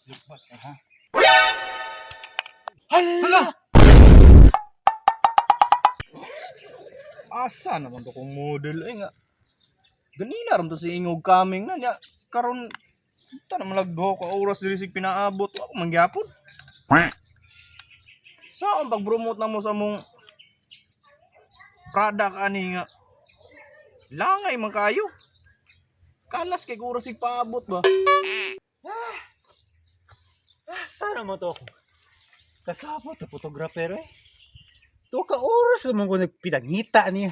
Lubat ka ha. Hala! Asa naman to kong model eh nga. Ganina ram to si Ingog coming na niya. Karon ta naman lagduha ka oras diri sig pinaabot. Wa ko man gyapon. Sa akong pag-promote na mo sa mong product ani nga langay man kayo. Kalas kay oras sig paabot ba? Ah, sana mo to ako. Kasabot to photographer eh. To ka oras naman ko nagpinangita niya.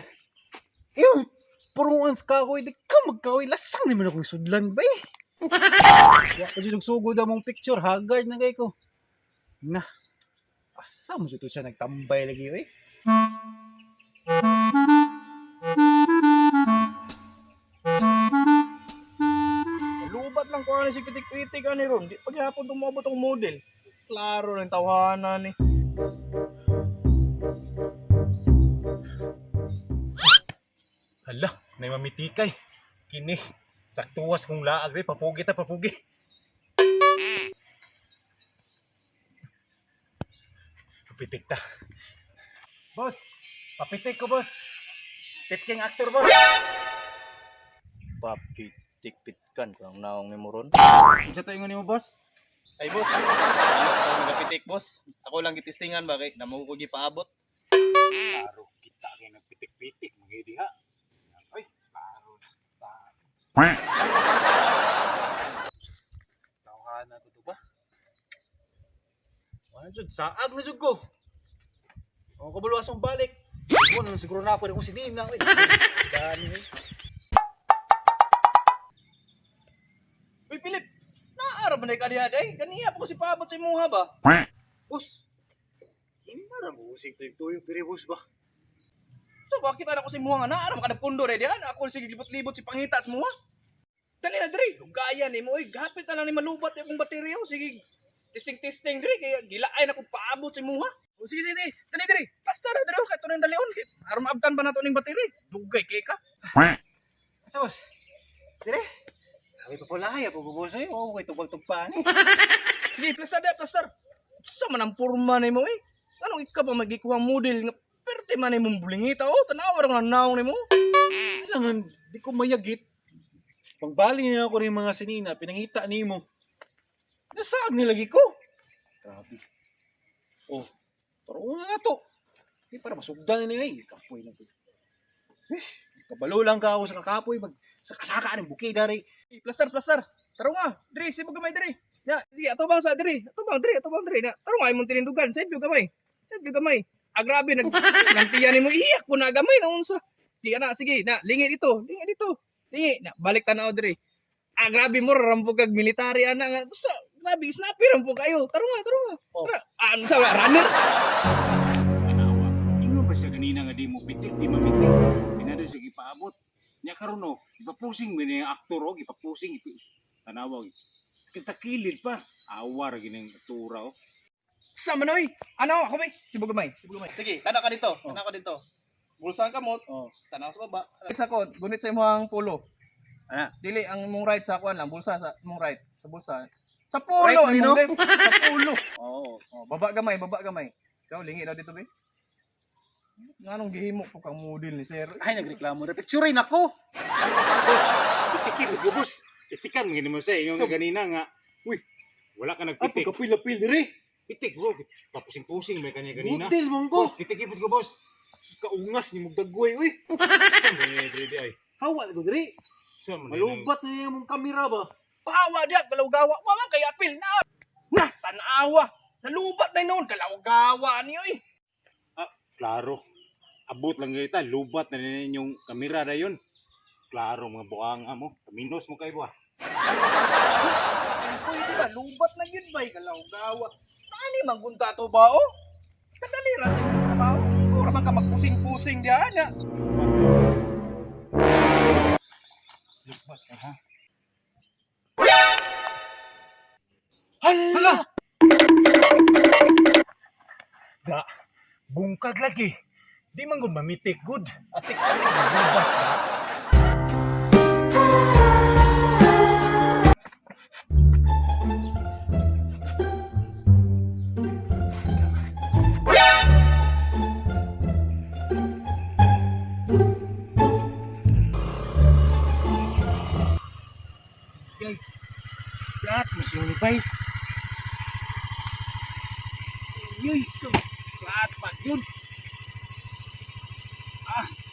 Yung puruan sa kahoy, di ka magkahoy. Lasang naman akong sudlan ba eh. Wa ko dyan nagsugod ang mong picture, haggard na kay ko. Na, asa mo dito siya nagtambay lagi eh. Lubat lang ko ani si pitik-pitik ani ron. Di paghapon tumabot ang model. Klaro ng tawhanan ni. Hala, may mamitikay. Kini, saktuwas kong laag rin. Papugi ta, papugi. Papitik ta. Boss, papitik ko, boss. Pitking actor, boss. Papitik-pitkan kang naong ni mo ron. Unsa to ingon nimo, boss? Ay boss, ano ako nagapitik boss. Ako lang gitistingan ba kay namo ko gipaabot. Klaro, kita kay nagpitik-pitik mga diha. Ay, klaro. Tawhana to ba? Wala jud, saag na jud ko. O kabalo asong balik. Mo nang siguro na ako kung sinim lang. Dani. Eh. Uy, Philip! Naara ba na ka diha day? Ganiya pa ko si paabot sa imuha ba? Boss. Kinara mo usig tuyo diri boss ba? So bakit ana ko sa imuha nga naara man ka nagpundo re diha? Ako sige libot-libot si pangita sa imuha. Dali na dre, lugayan nimo oy, gapit na lang ni malubat yung baterya. Oh. Sige, testing-testing dre kay gilaay na ko paabot sa imuha. O, sige, sige, sige. Dali dre. Basta na dre kay tunay dalion kay aron maabtan ba nato ning baterya? Dugay kay ka. Asa boss? Dire. Sabi pa pula ako boss ay. Oo, kay tubag-tugpa ni. Sige, plaster da, plaster. Sa man ang porma nimo eh. Anong ikaw pa magikuha model nga perte man imong bulingita oh, tanawa ra nga naong nimo. Kailangan di ko mayagit. Pangbali niya ako rin mga sinina, pinangita nimo. Nasaag nilagi ko. Grabe. Oh, pero una na to. Di para masugdan na eh. Kapoy na to. Eh, kabalo lang ka ako sa kakapoy. Mag, sa kasaka ng bukid dari. Eh, plaster, plaster. Taro nga, dre, sibog gamay dre. Ya, sige, ato bang sa dre? Ato bang dre, ato bang dre. Na, taro nga imong tinindugan, side view gamay. Side view gamay. Ah, grabe nag nantiyan nimo iyak po na gamay na unsa. Sige na, sige, na, lingi dito, lingi dito. Lingi, na, balik tanaw dre. Ah, grabe mo rampo kag military ana nga. Sa, grabe, snappy rampo kayo. Taro nga, taro nga. Oh. Tara, ah, ano sa runner? Tanawa. Ingon pa siya ganina nga di mo pitik, di mamitik. Pinado siya gipaabot. Nya karon no, gipapusing man niya ang aktor oh, gipapusing tanawa. Kitakilid pa. Awa ra gining tura oh. Sa manoy. Ano ako may? Sibog gamay, sibog gamay. Sige, tanaw ka dito, Oh. tanaw ka dito. Bulsa ang kamot, Oh. tanaw sa baba. Sa ko, gunit sa imong pulo. Ana. Dili ang imong right sa kuan lang, bulsa sa imong right, sa bulsa. Sa pulo, Right ni, imong no? left, sa pulo. Oo. Oh, baba gamay, baba gamay. Ikaw lingi daw dito be. Nganong gihimo po kang model ni sir? Ay, nagreklamo na. Picturein ako. Boss, pitikin ko boss. Pitikan man mo siya ingon nga ganina nga. Uy, wala ka Ay, nagpitik. pagkapil-apil dire. Pitik bro. Papusing-pusing may kanya ganina. Model mong ko. Boss, pitikin ko boss. Kaungas ni mugdagway, uy. Sa man ni diri ay. Hawa ko dire. Sa man ni nang- Malubat na niya mong kamera ba? Pahawa diya, kalawgawa. Wa man kay apil na. Na, tanawa. Nalubat na noon, kalawgawa niyo eh. Klaro. Abot lang kita, lubat na ninyong kamera dayon. Klaro mga buanga mo. Kaminos mo kay buha. Ay, pwede ba? Lubat na yun ba? Kalawgawa. Nani man gunta to ba, oh? Kadali ra sa imong trabaho. Ura man ka magpusing-pusing diyan, na. Lubat ka ha. Hala! Da, bungkag lagi. Di man gud mamitik gud. Atik-atik lubat da. Si Unify. Yuy, lahat pa yun. Ah.